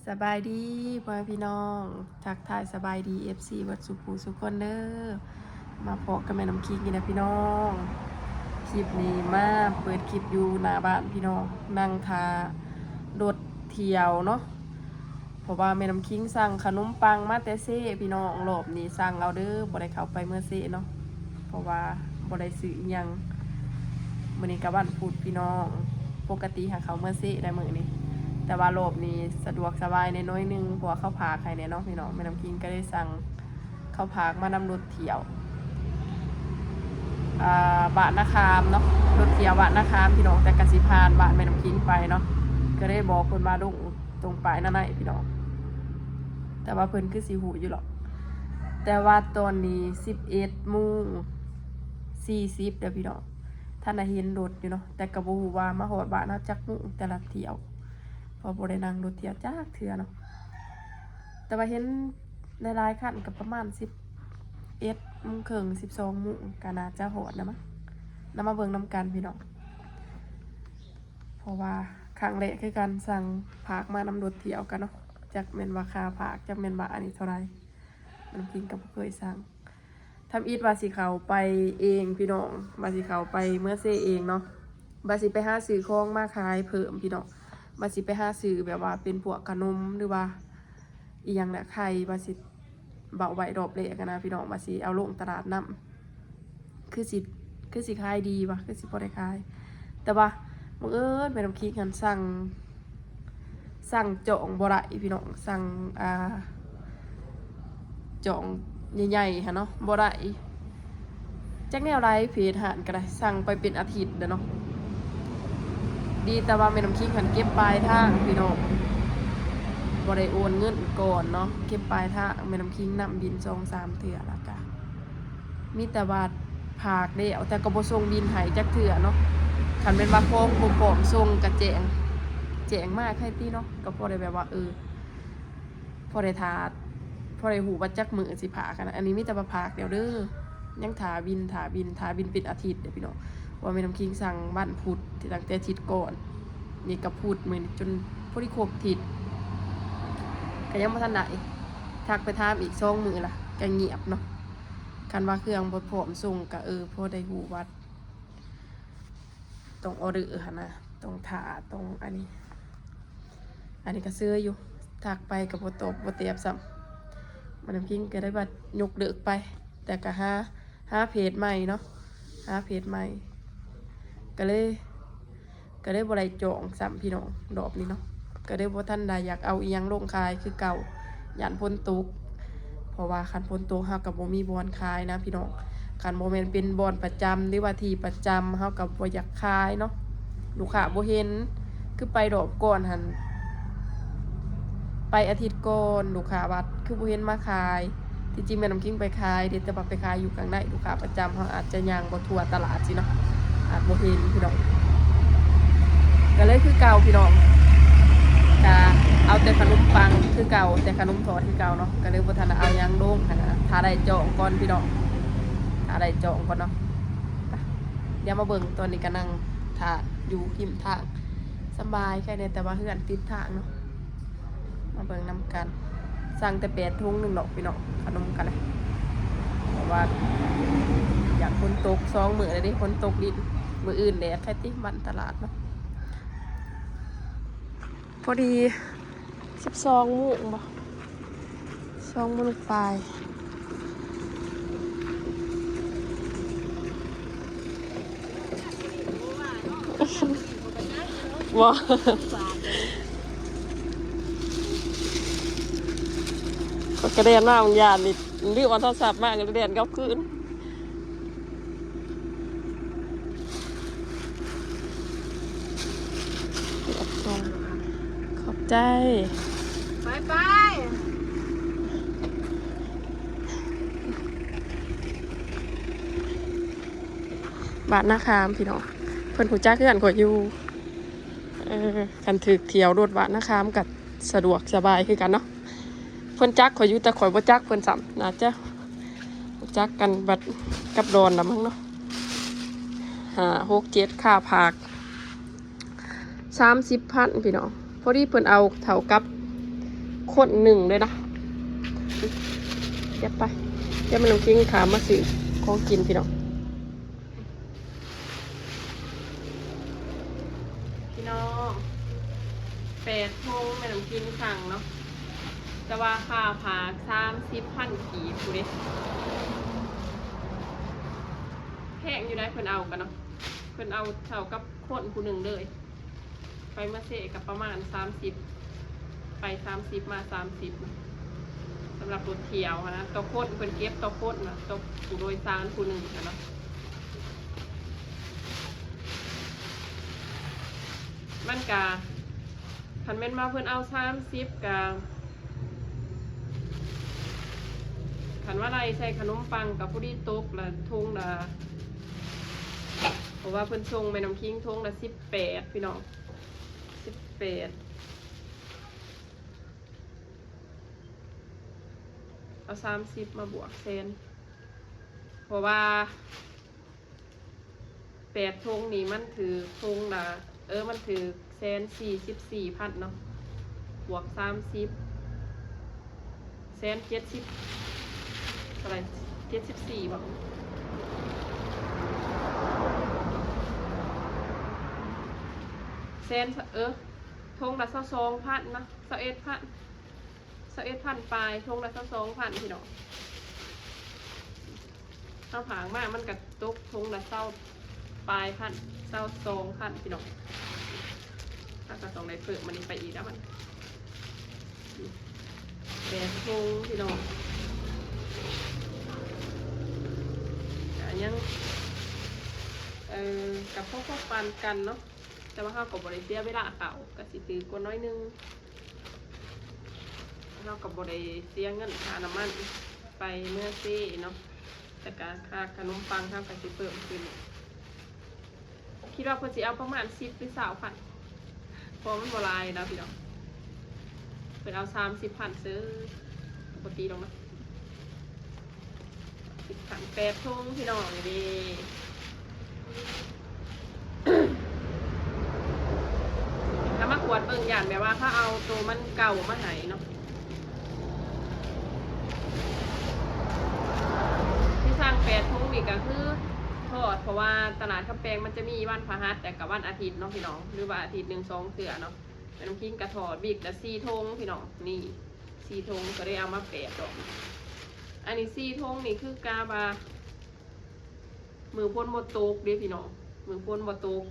ສະບາຍດີພໍ່ແມ່ພີ່ນ້ອງ ທັກທາຍສະບາຍດີ ເອັຟຊີ ເບິດສູ່ຜູ້ສູ່ຄົນເດີ. ມາພໍ້ກັບແມ່ນ້ຳຄິງອີກແລ້ວພີ່ນ້ອງ. ຄລິບນີ້ມາເປີດຄລິບຢູ່ໜ້າບ້ານພີ່ນ້ອງ ນັ່ງຖ້າລົດທ່ຽວເນາະ ເພາະວ່າແມ່ນ້ຳຄິງສັ່ງຂະໜົມປັງມາແຕ່ເຊພີ່ນ້ອງ. ລອບນີ້ສັ່ງເອົາເດີ ບໍ່ໄດ້ເຂົ້າໄປເມືອງເຊເນາະ ເພາະວ່າບໍ່ໄດ້ຊື້ອີ່ຫຍັງ. ມື້ນີ້ກໍວັນພຸດພີ່ນ້ອງ ປົກກະຕິຫາເຂົ້າເມືອງເຊໄດ້ມື້ນີ້ ແຕ່ວ່າລອບນີ້ສະດວກສະບາຍແດ່ໜ້ອຍໜຶ່ງ ເພາະວ່າເຂົາພາກໃຫ້ແດ່ເນາະພີ່ນ້ອງ. ແມ່ນ້ຳຄິງກໍເລີຍສັ່ງເຂົ້າພາກມານຳລົດທ່ຽວ ອ່າ ບ້ານນາຄາມເນາະ ລົດທ່ຽວບ້ານນາຄາມພີ່ນ້ອງ ແຕ່ກໍຊິຜ່ານບ້ານແມ່ນ້ຳຄິງໄປເນາະ ກໍເລີຍບອກເພິ່ນວ່າລົງ ຕົງປ້າຍນາໄນພີ່ນ້ອງ ແຕ່ວ່າເພິ່ນຄືຊິຮູ້ຢູ່ຫຼອກ. ແຕ່ວ່າຕອນນີ້ສິບເອັດໂມງສີ່ສິບແລ້ວພີ່ນ້ອງ ທັນໄດ້ເຫັນລົດຢູ່ເນາະ ແຕ່ກໍບໍ່ຮູ້ວ່າມາຮອດບ້ານເຮົາຈັກໂມງແຕ່ລະທ່ຽວ ເພາະບໍ່ໄດ້ນັ່ງລົດທ່ຽວຈັກເທື່ອເນາະ. ແຕ່ວ່າເຫັນຫຼາຍໆຄັນກໍປະມານສິບເອັດໂມງເຄິ່ງ ສິບສອງໂມງ ກໍໜ້າຈະຮອດນະມັງ. ນຳມາເບິ່ງນຳກັນພີ່ນ້ອງ ເພາະວ່າຄັ້ງແລກຄືກັນ ສັ່ງພາກມານຳລົດທ່ຽວກັນເນາະ ຈັກແມ່ນວ່າຄ່າພາກ ຈັກແມ່ນວ່າອັນນີ້ເທົ່າໃດ ນ້ຳກິນກໍບໍ່ເຄີຍສັ່ງ. ທຳອິດວ່າຊິເຂົ້າໄປເອງພີ່ນ້ອງ ວ່າຊິເຂົ້າໄປເມືອງເຊເອງເນາະ ວ່າຊິໄປຫາຊື້ຂອງມາຂາຍເພີ່ມພີ່ນ້ອງ ວ່າຊິໄປຫາຊື້ແບບວ່າເປັນພວກຂະໜົມ ຫຼືວ່າອີ່ຫຍັງແຫຼະ ໄຂ່ ວ່າຊິ ເວົ້າໄວ້ຮອບແລກຫັ້ນນະພີ່ນ້ອງ ວ່າຊິເອົາລົງຕະຫຼາດນຳ ຄືຊິ ຄືຊິຂາຍດີວະ ຄືຊິພໍໄດ້ຂາຍ. ແຕ່ວ່າບັງເອີນແມ່ນ້ຳຄິງຫັ້ນສັ່ງ ສັ່ງຈອງບໍ່ໄດ້ພີ່ນ້ອງ ສັ່ງ ອ່າ ຈອງໃຫຍ່ໆຫັ້ນເນາະ ບໍ່ໄດ້. ຈັກແນວໃດ ເພຈຮ້ານກໍໄດ້ ສັ່ງໄປເປັນອາທິດແລ້ວເນາະ. ດີແຕ່ວ່າແມ່ນ້ຳຄິງຫັ້ນເກັບປາຍທາງພີ່ນ້ອງ ບໍ່ໄດ້ໂອນເງິນກ່ອນເນາະ ເກັບປາຍທາງ. ແມ່ນ້ຳຄິງນຳບິນສອງສາມເທື່ອ ແລ້ວກະມີແຕ່ວ່າພາກແລ້ວ ແຕ່ກໍບໍ່ສົ່ງບິນໃຫ້ຈັກເທື່ອເນາະ. ຄັນແມ່ນວ່າຂອງບໍ່ພ້ອມສົ່ງກໍແຈ້ງ ແຈ້ງມາໃຫ້ຕິເນາະ ກໍພໍໄດ້ແບບວ່າ ເອີ ພໍໄດ້ຖ້າ ພໍໄດ້ຮູ້ວ່າຈັກມື້ຊິພາກຫັ້ນນະ. ອັນນີ້ມີແຕ່ວ່າພາກແລ້ວເດີ ຍັງຖ້າບິນ ຖ້າບິນ ຖ້າບິນເປັນອາທິດເດີພີ່ນ້ອງ ເພາະວ່າແມ່ນ້ຳຄິງສັ່ງວັນພຸດ ຕັ້ງແຕ່ອາທິດກ່ອນ ນີ້ກໍພຸດ ມື້ນີ້ຈົນພໍດີຄົບທິດ ກໍຍັງບໍ່ທັນໄດ້. ທັກໄປຖາມອີກສອງມື້ລະ ກໍງຽບເນາະ. ຄັນວ່າເຄື່ອງບໍ່ພ້ອມສົ່ງກໍ ເອີ ພໍໄດ້ຮູ້ວ່າ ຕ້ອງອໍເດີຫັ້ນນະ ຕ້ອງຖ້າ ຕ້ອງອັນນີ້ ອັນນີ້ກໍເຊີຍຢູ່ ທັກໄປກໍບໍ່ຕອບບໍ່ແຕບຊ້ຳ. ແມ່ນ້ຳຄິງກໍໄດ້ວ່າຍົກເລີກໄປ ແຕ່ກໍຫາ ຫາເພຈໃໝ່ເນາະ ຫາເພຈໃໝ່ ກໍເລີຍ ກໍເລີຍບໍ່ໄດ້ຈອງຊ້ຳພີ່ນ້ອງ ລອບນີ້ເນາະ. ກໍເລີຍບໍ່ທັນໄດ້ຢາກເອົາອີ່ຫຍັງລົງຂາຍຄືເກົ່າ ຢ້ານຝົນຕົກ ເພາະວ່າຄັນຝົນຕົກເຮົາກໍບໍ່ມີບ່ອນຂາຍນະພີ່ນ້ອງ. ຄັນບໍ່ແມ່ນເປັນບ່ອນປະຈຳ ຫຼືວ່າທີ່ປະຈຳ ເຮົາກໍບໍ່ຢາກຂາຍເນາະ ລູກຄ້າບໍ່ເຫັນ. ຄືໄປຮອບກ່ອນຫັ້ນ ໄປອາທິດກ່ອນ ລູກຄ້າວ່າຄືບໍ່ເຫັນມາຂາຍ. ທີ່ຈິງແມ່ນ້ຳຄິງໄປຂາຍເດ ແຕ່ວ່າໄປຂາຍຢູ່ຂ້າງໃນ ລູກຄ້າປະຈຳເຮົາອາດຈະຍ່າງບໍ່ທົ່ວຕະຫຼາດຊີ້ເນາະ ອາດບໍ່ເຫັນພີ່ນ້ອງ. ກໍເລີຍຄືເກົ່າພີ່ນ້ອງ ກະເອົາແຕ່ຂະໜົມປັງຄືເກົ່າ ແຕ່ຂະໜົມທອດຄືເກົ່າເນາະ ກໍເລີຍບໍ່ທັນໄດ້ເອົາຫຍັງລົງຫັ້ນນະ. ຖ້າໄດ້ຈອງກ່ອນພີ່ນ້ອງ ຖ້າໄດ້ຈອງກ່ອນເນາະ. ໄປ ດຽວມາເບິ່ງ ຕອນນີ້ກໍນັ່ງຖ້າຢູ່ຮິມທາງ ສະບາຍແຄ່ນີ້ ແຕ່ວ່າເຮືອນຕິດທາງເນາະ. ມາເບິ່ງນຳກັນ ສັ່ງແຕ່ແປດຖົງໜຶ່ງດອກພີ່ນ້ອງ ຂະໜົມກໍໄດ້ ເພາະວ່າຢ້ານຝົນຕົກ ສອງມື້ແລ້ວເດ້ ຝົນຕົກລິນ. ມື້ອື່ນແດດແທ້ຕິ ວັນຕະຫຼາດເນາະ. ພໍດີສິບສອງໂມງບໍ່ ສອງໂມງປາຍ ບໍ່ ຂ້ອຍກະແລ່ນມາບາງຢ່າງນີ້ ລືມເອົາໂທລະສັບມາ ກະແລ່ນກັບຄືນ. ຂອບໃຈ ໄປໆ ບ້ານນາຄາມພີ່ນ້ອງ ເພິ່ນຮູ້ຈັກເຮືອນຂ້ອຍຢູ່. ເອີ ຄັນຖືກທ່ຽວລົດບ້ານນາຄາມກໍສະດວກສະບາຍຄືກັນເນາະ. ເພິ່ນຈັກຂ້ອຍຢູ່ ແຕ່ຂ້ອຍບໍ່ຈັກເພິ່ນຊ້ຳ ໜ້າຈະຮູ້ຈັກກັນບັດກັບດອນລະມັ້ງເນາະ. ຫ້າ ຫົກ ເຈັດ ຄ່າພາກສາມສິບພັນພີ່ນ້ອງ. ພໍດີເພິ່ນເອົາເທົ່າກັບ ຄົນໜຶ່ງເລີຍນະ. ເກັບໄປ ດຽວແມ່ນ້ອງຄິງຂ້າມມາຊື້ຂອງກິນພີ່ນ້ອງ. ພີ່ນ້ອງ ແປດຖົງແມ່ນ້ອງຄິງສັ່ງເນາະ ແຕ່ວ່າຄ່າຝາກສາມສິບພັນກີບພຸ້ນເດ້. ແພງຢູ່ໃດ໋ ເພິ່ນເອົາກັນເນາະ ເພິ່ນເອົາເທົ່າກັບຄົນຜູ້ໜຶ່ງເລີຍ. ໄປມາເຊກະປະມານສາມສິບ ໄປສາມສິບ ມາສາມສິບ ສຳລັບລົດທ່ຽວຫັ້ນນະ ຕໍ່ຄົນ ເພິ່ນເກັບຕໍ່ຄົນນະ ຕໍ່ຜູ້ໂດຍສານຜູ້ໜຶ່ງຫັ້ນນະ. ມັນກະ ຄັນແມ່ນວ່າເພິ່ນເອົາສາມສິບ ກະ ຄັນວ່າໄລ່ໃສ່ຂະໜົມປັງກະພໍດີຕົກລະຖົງລະ ເພາະວ່າເພິ່ນສົ່ງແມ່ນ້ອງຄິງຖົງລະສິບແປດ ພີ່ນ້ອງ ສິບແປດ ເອົາສາມສິບມາບວກແສນ ເພາະວ່າແປດຖົງນີ້ມັນຖືກຖົງລະ ເອີ ມັນຖືກແສນສີ່ສິບສີ່ພັນເນາະ ບວກສາມສິບ ແສນເຈັດສິບ ເທົ່າໃດ ເຈັດສິບສີ່ບໍ ແສນ ເອີ ຖົງລະຊາວສອງພັນເນາະ ຊາວເອັດພັນ ຊາວເອັດພັນປາຍ ຖົງລະຊາວສອງພັນ ພີ່ນ້ອງ. ເຮົາຝາກມາ ມັນກະຕົກຖົງລະຊາວປາຍພັນ ຊາວສອງພັນ ພີ່ນ້ອງ. ເຮົາກະຕ້ອງໄດ້ເພີ່ມມັນນີ້ໄປອີກແລ້ວ ມັນແປດຖົງ ພີ່ນ້ອງ. ກະຍັງ ເອີ ກະພໍໆປານກັນເນາະ ແຕ່ວ່າເຮົາກະບໍ່ໄດ້ເສຍເວລາເຂົ້າ ກະຊິຖືກກວ່າໜ້ອຍໜຶ່ງ. ເຮົາກະບໍ່ໄດ້ເສຍເງິນຄ່ານ້ຳມັນໄປເມືອເຊເນາະ ແຕ່ກະຄ່າຂະໜົມປັງເຮົາກະຊິເພີ່ມຂຶ້ນ. ຄິດວ່າເພິ່ນຊິເອົາປະມານສິບ ຫຼື ຊາວພັນ ເພາະມັນບໍ່ຫຼາຍເນາະ ພີ່ນ້ອງ. ເພິ່ນເອົາສາມສິບພັນເຊີຍ ບໍ່ຕີດອກເນາະ. ສິບພັນ ແປດຖົງ ພີ່ນ້ອງ ນີ້ເດ້. ເອົາມາກວດເບິ່ງ ຢ້ານແບບວ່າເຂົາເອົາໂຕມັນເກົ່າມາໃຫ້ເນາະ. ທີ່ສັ່ງແປດຖົງນີ້ກະຄືທອດ ເພາະວ່າຕະຫຼາດຄຳແປງມັນຈະມີວັນພະຫັດ ແລະກະວັນອາທິດເນາະ ພີ່ນ້ອງ ຫຼືວ່າອາທິດໜຶ່ງສອງເທື່ອເນາະ. ແມ່ນ້ອງຄິງກະທອດ ວິກລະສີ່ຖົງ ພີ່ນ້ອງ ນີ້ ສີ່ຖົງ ກະໄດ້ເອົາມາແປດດອກ. ອັນນີ້ສີ່ຖົງນີ້ຄືກະວ່າ ມື້ຝົນບໍ່ຕົກເດ້ພີ່ນ້ອງ ມື້ຝົນບໍ່ຕົກ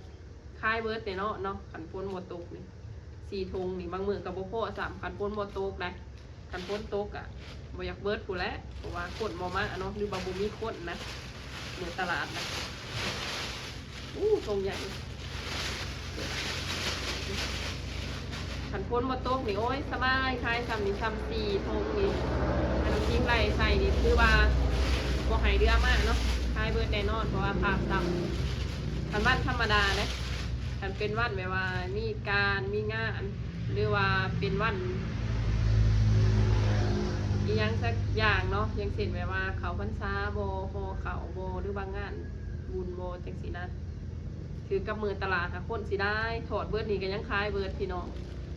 ຂາຍເບິດແນ່ນອນເນາະ ຄັນຝົນບໍ່ຕົກນີ້. ສີ່ຖົງນີ້ບາງມື້ກະບໍ່ພໍຊ້ຳ ຄັນຝົນບໍ່ຕົກໄດ໋. ຄັນຝົນຕົກກະບໍ່ຢາກເບິດພຸ້ນແຫຼະ ເພາະວ່າຄົນບໍ່ມາເນາະ ຫຼືວ່າບໍ່ມີຄົນນະ ມື້ຕະຫຼາດນະ. ອູ້ ຖົງໃຫຍ່. ຄັນຝົນບໍ່ຕົກນີ້ ໂອ້ຍ ສະບາຍ ຂາຍຊ່ຳນີ້ ຊ່ຳສີ່ຖົງນີ້ ແມ່ນ້ອງຄິງໄລ່ໃສ່ນີ້ ຖືວ່າບໍ່ໃຫ້ເຫຼືອມາເນາະ ຂາຍເບິດແນ່ນອນ ເພາະວ່າພາບຊ່ຳ. ຄັນວັນທຳມະດາເດ້ ຄັນເປັນວັນແບບວ່າມີການມີງານ ຫຼືວ່າເປັນວັນອີ່ຫຍັງສັກຢ່າງເນາະ ຢ່າງເຊັ່ນແບບວ່າເຂົ້າພັນສາບໍ ຫໍ່ເຂົ້າບໍ ຫຼືວ່າງານບຸນບໍ ຈັ່ງຊີ້ນະ ຖືກັບມື້ຕະຫຼາດ ຖ້າຄົນຊິໄດ້ທອດເບິດນີ້ກະຍັງຂາຍເບິດພີ່ນ້ອງ.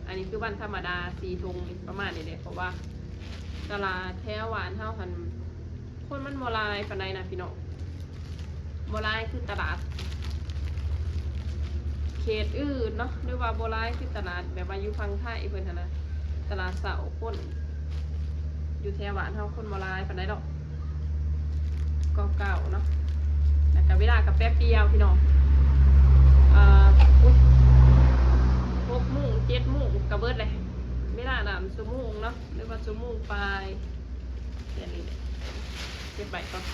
ອັນນີ້ຄືວັນທຳມະດາ ສີ່ຖົງນີ້ປະມານນີ້ແຫຼະ ເພາະວ່າຕະຫຼາດແຖວບ້ານເຮົາຫັ້ນ ຄົນມັນບໍ່ຫຼາຍປານໃດນະພີ່ນ້ອງ ບໍ່ຫຼາຍຄືຕະຫຼາດເຂດອື່ນເນາະ ຫຼືວ່າບໍ່ຫຼາຍຄືຕະຫຼາດແບບວ່າຢູ່ຝັ່ງໄທເພິ່ນຫັ້ນນະ. ຕະຫຼາດເຊົ້າຄົນຢູ່ແຖວບ້ານເຮົາຄົນບໍ່ຫຼາຍປານໃດດອກ ເກົ່າໆເນາະ. ແລ້ວກະເວລາກະແປັບດຽວພີ່ນ້ອງ ເອີ ອຸ້ຍ ຫົກໂມງ ເຈັດໂມງກະເບິດແຫຼະ. ເວລານັ້ນຊົ່ວໂມງເນາະ ຫຼືວ່າຊົ່ວໂມງປາຍ. ແຕ່ນີ້ເກັບໄວ້ກ່ອນ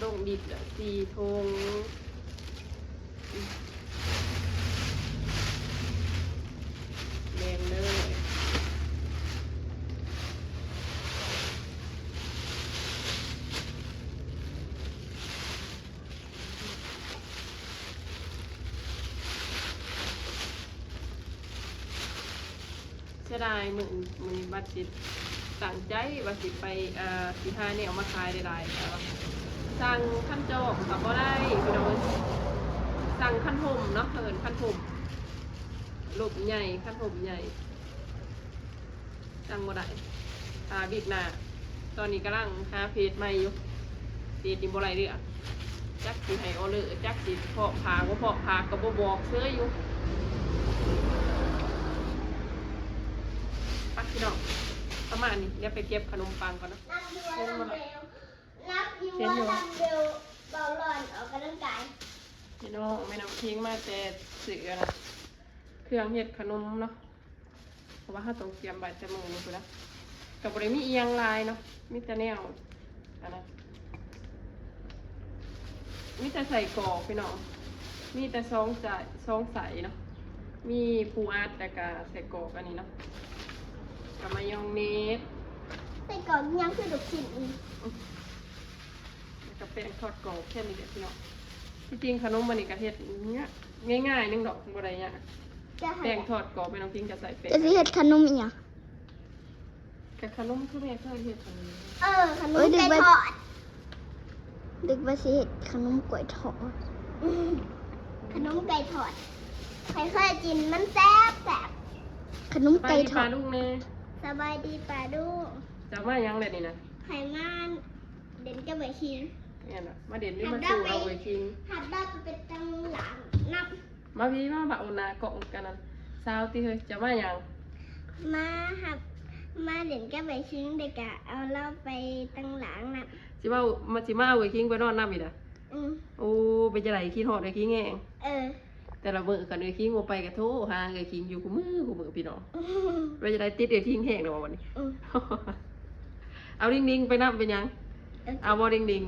ລົງດິບແລ້ວສີ່ຖົງ ແບ່ງເລີຍ. ເສຍດາຍ ມື້ ມື້ນີ້ບັດຊິຕັ້ງໃຈວ່າຊິໄປ ເອີ ຊິຫາແນວມາຂາຍຫຼາຍໆ ແຕ່ວ່າສັ່ງຄັນຈອງກະບໍ່ໄດ້ພີ່ນ້ອງເອີຍ. ສັ່ງຄັນຮົ່ມເນາະ ເອີ້ນຄັນຮົ່ມ ລົມໃຫຍ່ ຄັນລົມໃຫຍ່ ສັ່ງບໍ່ໄດ້ ຖ້າວິກໜ້າ. ຕອນນີ້ກຳລັງຫາເພຈໃໝ່ຢູ່ ເພຈນີ້ບໍ່ໄດ້ເລື່ອງ ຈັກຊິໃຫ້ອໍເດີ ຈັກຊິພ້ອມພາກບໍ່ພ້ອມພາກກໍບໍ່ບອກເຊີຍຢູ່. ໄປພີ່ນ້ອງ ປະມານນີ້ ດຽວໄປເກັບຂະໜົມປັງກ່ອນເນາະ. ເຫັນບໍ່ລະ? ເຫັນຢູ່ ເວົ້າຫຼອນອອກກຳລັງກາຍ. ພີ່ນ້ອງ ແມ່ນ້ອງພິງມາແຕ່ຊື້ອັນນະ ເຄື່ອງເຮັດຂະໜົມເນາະ ເພາະວ່າເຮົາຕ້ອງກຽມໄວ້ແຕ່ມື້ນີ້ພຸ້ນນະ. ກໍບໍ່ໄດ້ມີອີ່ຫຍັງຫຼາຍເນາະ ມີແຕ່ແນວອັນນັ້ນ ມີແຕ່ໄສ້ກອກພີ່ນ້ອງ ມີແຕ່ສອງໄສ້ ສອງໄສ້ເນາະ ມີປູອັດ ແລ້ວກະໄສ້ກອກອັນນີ້ເນາະ ກັບມາຍອງເນດ. ໄສ້ກອກອີ່ຫຍັງຄືລູກຊິ້ນ? ແລ້ວກໍແປ້ງທອດກອບແຄ່ນີ້ແຫຼະພີ່ນ້ອງ. ທີ່ຈິງຂະໜົມອັນນີ້ກໍເຮັດງ່າຍໆໜຶ່ງດອກ ບໍ່ໄດ້ຍາກ. ແປ້ງທອດກອບ ແມ່ນ້ອງພິງກໍໃສ່ແປ້ງ. ຈະຊິເຮັດຂະໜົມອີ່ຫຍັງ? ກໍຂະໜົມຄືແມ່ເຄີຍເຮັດອັນນີ້. ເອີ ຂະໜົມໄກ່ທອດ. ນຶກວ່າຊິເຮັດຂະໜົມກ້ວຍທອດ. ຂະໜົມໄກ່ທອດ ຂ້ອຍເຄີຍກິນ ມັນແຊບໆ. ຂະໜົມໄກ່ທອດ. ສະບາຍດີປ້າລຸງແດ່. ສະບາຍດີປ້າລຸງ. ເຈົ້າມາຫຍັງແລ້ວນີ້ນະ? ຂ້ອຍມາ ເດັ່ນກັບເອື້ອຍຄິງ. ແມ່ນລະ ມາເດັ່ນຫຼືມາສູ້ເອົາເອື້ອຍຄິງ? ຮັບດາວໄປຕັ້ງຫຼາງນຳ. ມາພີ້ ມາ ມາເອົາໜ້າກ້ອງກັນນັ້ນ. ສາວຕິເຮີຍ ເຈົ້າມາຫຍັງ? ມາຮັບ ມາເດັ່ນກັບເອື້ອຍຄິງ ແລ້ວກະເອົາລາວໄປຕັ້ງຫຼາງນຳ. ຊິມາ ມາ ຊິມາເອົາເອື້ອຍຄິງໄປນອນນຳອີກນະ? ອື ໂອ້ ເປັນຈັ່ງໃດ ຄິດຮອດເອື້ອຍຄິງແຮງ? ເອີ. ແຕ່ລະມື້ຄັນເອື້ອຍຄິງບໍ່ໄປກໍໂທຫາເອື້ອຍຄິງຢູ່ຄູ່ມື້ ຄູ່ມື້ພີ່ນ້ອງ. ເປັນຈັ່ງໃດ ຕິດເອື້ອຍຄິງແຮງແລ້ວບໍ່ບັດນີ້? ອື ເອົາດິງດິງໄປນຳເປັນຫຍັງ? ເອີ ເອົາບໍ່ດິງດິງ?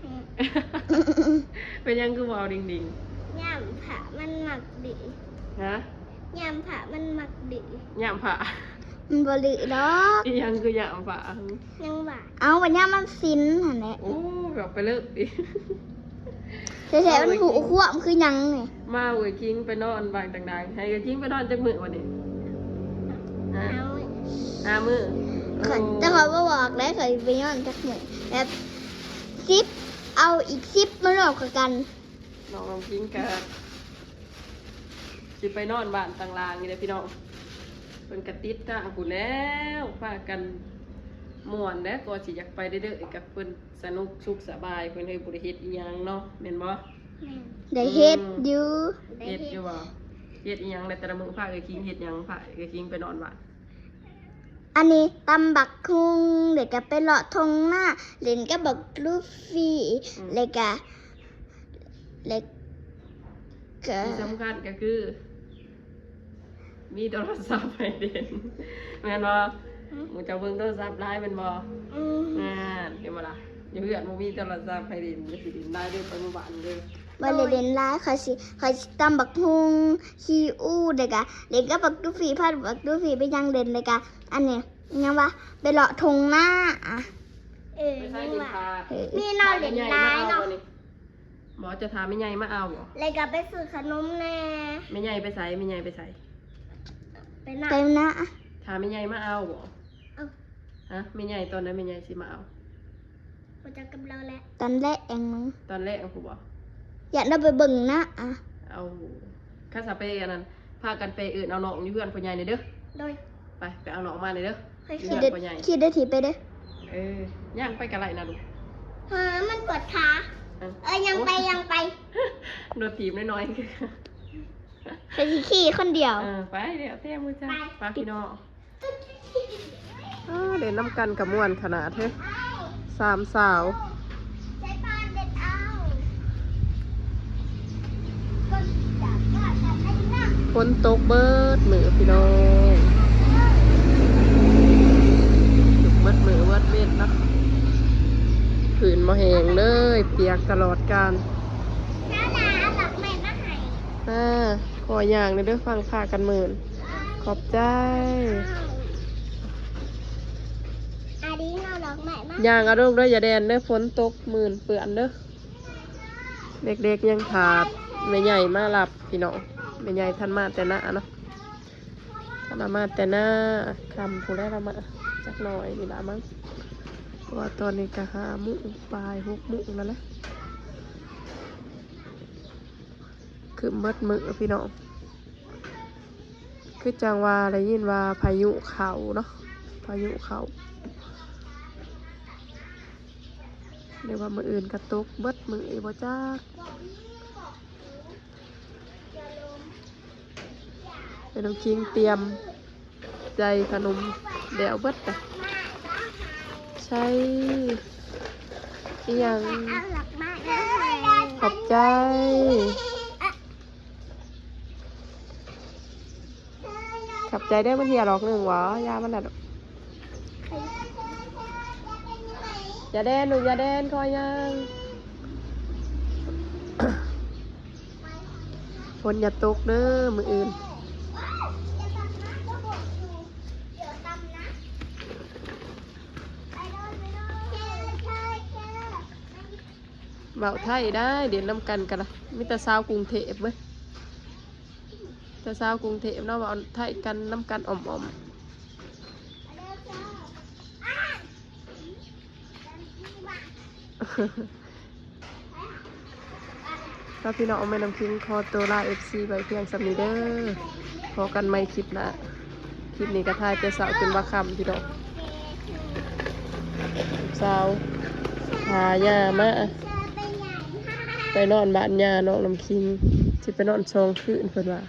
ອື ເປັນຫຍັງຄືບໍ່ເອົາດິງດິງ? ຍາມພະມັນມັກດື້. ຮະ? ຍາມພະມັນມັກດື້. ຍາມພະ ມັນບໍ່ດື້ດອກ. ອີ່ຫຍັງຄືຍາມພະ? ຍັງວ່າ ເອົາ ບັດຍາມວັນສິນຫັ້ນແຫຼະ. ໂອ້ ເອົາໄປເລີຍ. ແທ້ໆ ມັນຜູ້ຄວາມຄືຫຍັງນີ້? ມາເອີຍຄິງໄປນອນບາງຕ່າງໆ ໃຫ້ເອີຍຄິງໄປນອນຈັກມື້ວັນນີ້? ຮະ? ຫ້າມື້. ຫ້າມື້. ໂອ້ ແຕ່ຂ້ອຍບໍ່ບອກເດ້ ຂ້ອຍໄປນອນຈັກມື້ ແບບ ສິບ ເອົາອີກສິບມາລວມເຂົ້າກັນ. ນ້ອງນ້ຳພິງກະຊິໄປນອນບ້ານຕ່າງລ່າງນີ້ແຫຼະພີ່ນ້ອງ. ເພິ່ນກະຕິດທາງພຸ້ນແລ້ວ ພາກັນມ່ວນແຫຼະ ກໍຊິຢາກໄປເດີ້ ກັບເພິ່ນ ສະໜຸກສຸກສະບາຍ ເພິ່ນເລີຍບໍ່ໄດ້ເຮັດອີ່ຫຍັງເນາະ ແມ່ນບໍ່? ແມ່ນ. ໄດ້ເຮັດຢູ່. ອືມ ເຮັດຢູ່ບໍ່? ເຮັດອີ່ຫຍັງແດ່ແຕ່ລະມື້? ພາເອື້ອຍຄິງເຮັດຫຍັງ? ພາເອື້ອຍຄິງໄປນອນບ້ານ. ອັນນີ້ຕຳບັກຫຸ່ງ ແລ້ວກະໄປເລາະທົ່ງນາ ຫຼິ້ນກັບບັກລູຟີ້ ອືມ ແລ້ວກະ ແລ້ວກະ ທີ່ສຳຄັນກະຄື ມີໂທລະສັບໃຫ້ຫຼິ້ນ ແມ່ນບໍ່? ຫືມ ໝູ່ເຈົ້າເບິ່ງໂທລະສັບຫຼາຍແມ່ນບໍ່? ອືມ ນັ້ນ ເຫັນບໍ່ລະ? ຢູ່ເຮືອນບໍ່ມີໂທລະສັບໃຫ້ຫຼິ້ນ ຢ່າຊິຫຼິ້ນຫຼາຍເດີ້ ໄປໝູ່ບ້ານເດີ້. ບໍ່ໄດ້ຫຼິ້ນຫຼາຍ ຂ້ອຍຊິ ຂ້ອຍຊິຕຳບັກຫຸ່ງ ຂີ້ອູ້ ແລ້ວກະຫຼິ້ນກັບບັກຕູຟີ້ ພາບັກຕູຟີ້ໄປຍ່າງຫຼິ້ນ ແລ້ວກະ ອັນນີ້ຫຍັງວະ ໄປເລາະທົ່ງນາ. ເອີ ໄປໃສຫຼິ້ນ ເອີ ມີແນວຫຼິ້ນຫຼາຍເນາະ. ບໍ່ ຈະຖ້າແມ່ໃຫຍ່ມາເອົາບໍ່? ແລ້ວກໍໄປຊື້ຂະໜົມແດ່. ແມ່ໃຫຍ່ໄປໃສ? ແມ່ໃຫຍ່ໄປໃສ? ໄປນາ ໄປນາ. ຖ້າແມ່ໃຫຍ່ມາເອົາບໍ່? ເອົາ. ຮະ? ແມ່ໃຫຍ່ ຕອນໃດແມ່ໃຫຍ່ຊິມາເອົາ? ບໍ່ຈັກກັບລາວແຫຼະ. ຕອນແລງ. ຕອນແລງພຸ້ນບໍ່? ຢ້ານລາວໄປເບິ່ງນາ. ເອົາ ຄັນຊະໄປອັນນັ້ນ ພາກັນໄປເອີ້ນເອົານ້ອງຢູ່ເຮືອນພໍ່ໃຫຍ່ແດ່ເດີ້. ໂດຍ. ໄປ ໄປເອົານ້ອງມາແດ່ເດີ້. ຂ້ອຍ ຢູ່ເຮືອນພໍ່ໃຫຍ່ ຂີ່ລົດຖີບໄປເດີ້. ເອີ ຍ່າງໄປກໍໄດ້ນະລູກ. ເອີ ມັນປວດຂາ. ເອີ ເອີ ຍ່າງໄປ ໂອ້ ຍ່າງໄປ. ລົດຖີບນ້ອຍໆ ຂ້ອຍຊິຂີ່ຄົນດຽວ. ເອີ ໄປ ແລ້ວແຕ່ໝູ່ເຈົ້າ. ໄປ ໄປພີ່ນ້ອງ. ອ້າ ເຫຼັ້ນນຳກັນກະມ່ວນຂະໜາດເຮີ້ຍ ສາມສາວ. ຝົນຕົກເບິດມື້ພີ່ນ້ອງ ເບິດມື້ເບິດເວັນເນາະ. ພື້ນບໍ່ແຫ້ງເລີຍ ປຽກຕະຫຼອດການ. ອາ ຂໍຍ່າງແດ່ເດີ້ ຟັງພາກັນໝື່ນ. ຂອບໃຈ. ຍ່າງເອົາລູກເດີ້ ຢ່າແລ່ນເດີ້ ຝົນຕົກໝື່ນເປື້ອນເດີ້. ເດັກໆຍັງຖ້າແມ່ໃຫຍ່ມາຮັບພີ່ນ້ອງ. ແມ່ໃຫຍ່ທັນມາແຕ່ນາເນາະ ທັນມາແຕ່ນາ. ຄ່ຳພຸ້ນແຫຼະລະມາ ຈັກໜ້ອຍນີ້ລະມັ້ງ ເພາະວ່າຕອນນີ້ກະຫ້າໂມງປາຍ ຫົກໂມງແລ້ວແຫຼະ. ຄຶ້ມເບິດມື້ພີ່ນ້ອງ. ຄືຈັ່ງວ່າໄດ້ຍິນວ່າພາຍຸເຂົ້າເນາະ ພາຍຸເຂົ້າ ຫຼືວ່າມື້ອື່ນກະຕົກເບິດມື້ອີກບໍ່ຈັກ. ແມ່ນ້ອງຄິງຕຽມໃຈຂະໜົມແລ້ວເບິດລະ. ໃສ່ອີ່ຫຍັງ? ຂອບໃຈ. ຂອບໃຈເດີ້. ມັນເຫ່ຍດອກໜຶ່ງຫວາ? ຢ່າມັນລະລູກ. ຢ່າແດນລູກ ຢ່າແດນ ຂໍຍ່າງ. ຝົນຢ່າຕົກເດີ້ມື້ອື່ນ. ເວົ້າໄທໄດ້ ເຫຼັ້ນນຳກັນກະລະ ມີແຕ່ຊາວກຸງເທບເວີຍ. ແຕ່ຊາວກຸງເທບເນາະ ເວົ້າໄທກັນນຳກັນອ້ອມໆ. ລະພີ່ນ້ອງ ແມ່ນ້ອງຄິງຂໍໂຕລາເອັຟຊີໄວ້ພຽງສ່ຳນີ້ເດີ້. ພໍ້ກັນໃໝ່ຄລິບໜ້າ. ຄລິບນີ້ກະຖ່າຍແຕ່ເຊົ້າຈົນວ່າຄ່ຳພີ່ນ້ອງ. ສາວພາຍ່າມາ ໄປນອນບ້ານຍ່ານ້ອງນ້ຳຄິງ ຊິໄປນອນສອງຄືນເພິ່ນວ່າ.